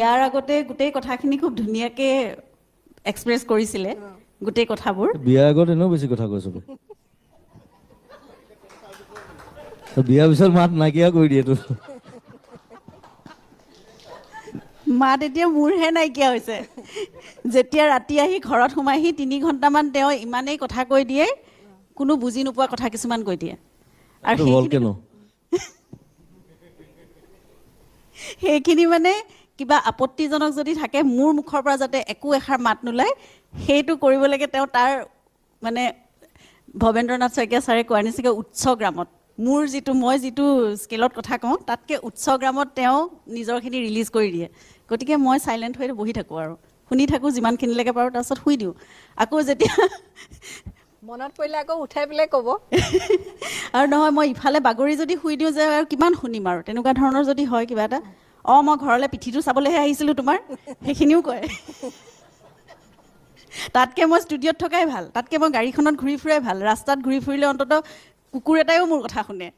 ইয়াৰ আগতে গোটেই কথাখিনি খুব ধুনীয়াকৈ এক্সপ্ৰেছ কৰিছিলে, গোটেই কথাবোৰ। বিয়াৰ আগত এনেও বেছি কথা কয় চবে, বিয়াৰ পিছত মাত নাইকিয়া কৰি দিয়ে তোৰ। মাত এতিয়া মোৰহে নাইকিয়া হৈছে। যেতিয়া ৰাতি আহি ঘৰত সোমাইহি 3 ঘণ্টামান তেওঁ ইমানেই কথা কৈ দিয়ে, কোনো বুজি নোপোৱা কথা কিছুমান কৈ দিয়ে। আৰু সেইখিনি মানে কিবা আপত্তিজনক যদি থাকে, মোৰ মুখৰ পৰা যাতে একো এষাৰ মাত নোলায়, সেইটো কৰিবলৈকে তেওঁ তাৰ মানে ভৱেন্দ্ৰনাথ শইকীয়া ছাৰে কোৱাৰ নিচিনাকৈ উচ্চ গ্ৰামত, মোৰ যিটো, মই যিটো স্কেলত কথা কওঁ, তাতকৈ উচ্চ গ্ৰামত তেওঁ নিজৰখিনি ৰিলিজ কৰি দিয়ে। গতিকে মই চাইলেণ্ট হৈ বহি থাকোঁ আৰু শুনি থাকোঁ যিমানখিনিলৈকে পাৰোঁ, তাৰপিছত শুই দিওঁ। আকৌ যেতিয়া মনত পৰিলে আকৌ উঠাই পেলাই ক'ব। আৰু নহয়, মই ইফালে বাগৰি যদি শুই দিওঁ যে আৰু কিমান শুনিম আৰু, তেনেকুৱা ধৰণৰ যদি হয় কিবা এটা, অঁ মই ঘৰলৈ পিঠিটো চাবলৈহে আহিছিলোঁ তোমাৰ, সেইখিনিও কয়। তাতকৈ মই ষ্টুডিঅ'ত থকাই ভাল, তাতকৈ মই গাড়ীখনত ঘূৰি ফুৰাই ভাল। ৰাস্তাত ঘূৰি ফুৰিলে অন্ততঃ কুকুৰ এটাইও মোৰ কথা শুনে।